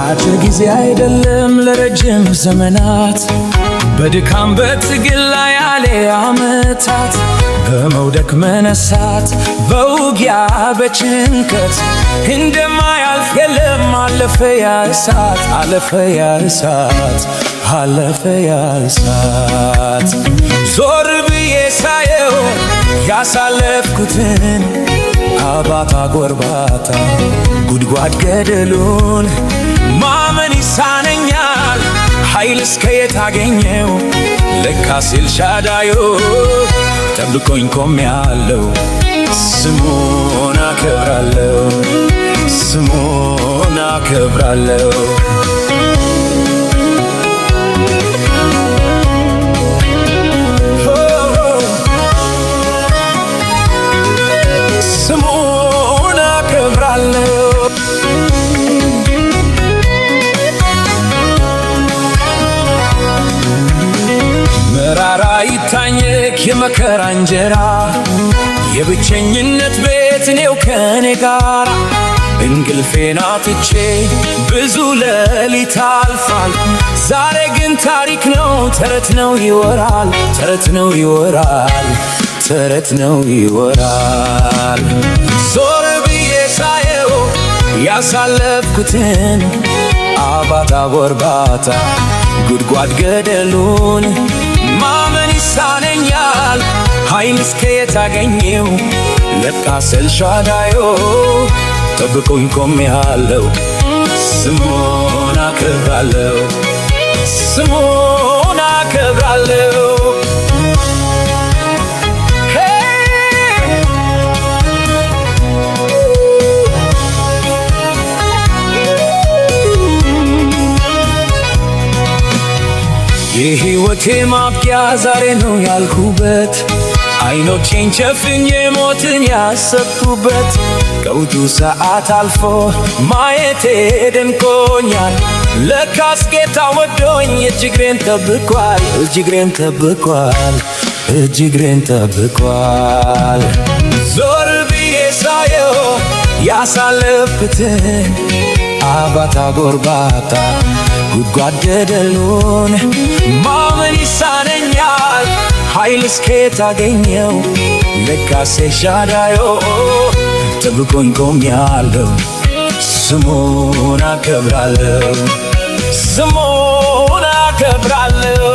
አጭር ጊዜ አይደለም ለረጅም ዘመናት፣ በድካም በትግል ላይ ያለ ዓመታት፣ በመውደቅ መነሳት፣ በውጊያ በጭንቀት፣ እንደማያልፍ የለም፣ አለፈ ያ እሳት፣ አለፈ ያ እሳት፣ አለፈ ያ እሳት። ዞር ብዬ ሳየው ያሳለፍኩትን አባጣ ጎርባጣ ጉድጓድ ገደሉን ማመን ይሳነኛል። ኃይል እስከየት አገኘው? ለካስ ኤልሻዳዩ ጠብቆኝ ቆሜያለሁ። ስሙን አከብራለሁ፣ ስሙን አከብራለሁ። ስሙን አከብራለሁ። መራራ ይታኘክ የመከራ እንጀራ፣ የብቸኝነት ቤት እኔው ከኔ ጋራ፣ እንቅልፌን አጥቼ ብዙ ሌሊት አልፋል። ዛሬ ግን ታሪክ ነው፣ ተረት ነው ይወራል፣ ተረት ነው ይወራል፣ ተረት ነው ይወራል። ዞር ብዬ ሳየው ያሳለፍኩትን አባጣ ጎርባጣ ጉድጓድ ገደሉን ማመን ይሳነኛል። ኃይል እስከየት አገኘው? ለካስ ኤልሻዳዩ ጠብቆኝ ቆሜያለሁ። ስሙን አከብራለሁ፣ ስሙን አከብራለሁ። የሕይወቴ ማብቂያ ዛሬ ነው ያልኩበት፣ አይኖቼን ጨፍኜ ሞትን ያሰብኩበት ቀውጡ ሰዓት አልፎ ማየቴ ደንቆኛል። ለካስ ጌታ ወዶኝ እጅግሬን ጠብቋል፣ እጅግሬን ጠብቋል፣ እጅግሬን ጠብቋል። ዞር ብዬ ሳየው ያሳለፍኩትን አባጣ ጎርባጣ ጉድጓድ ገደሉን ማመን ይሳነኛል። ኃይል እስከየት አገኘው? ለካስ ኤልሻዳዮ ጠብቆኝ ቆሜያለሁ። ስሙን አከብራለሁ፣ ስሙን አከብራለሁ።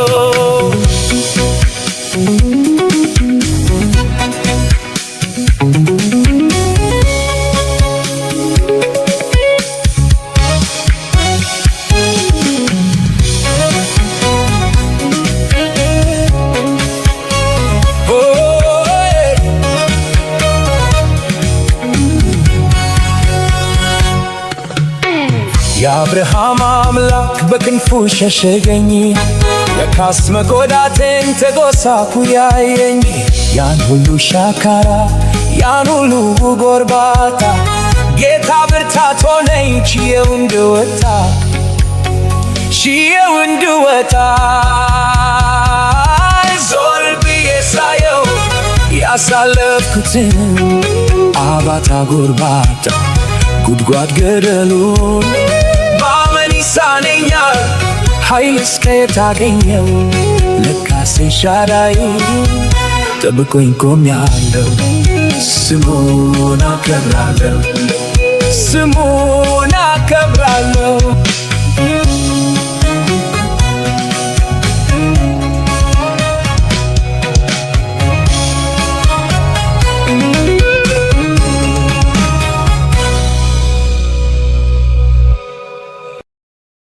የአብርሃም አምላክ በክንፉ ሸሸገኝ፣ ለካስ መጎዳቴን ተጎሳኩ ያየኝ። ያን ሁሉ ሻካራ ያን ሁሉ ጎርባታ ጌታ ብርታት ሆነኝ ችዬው እንድወጣ፣ ችዬው እንድወጣ። ዞር ብዬ ሳየው ያሳለፍኩትን አባጣ ጎርባጣ ጉድጓድ ገደሉን ማመን ይሳነኛል። ኃይል እስከየት አገኘው? ለካስ ኤልሻዳይ ጠብቆኝ ቆሜያለሁ። ስሙን አከብራለሁ፣ ስሙን አከብራለሁ።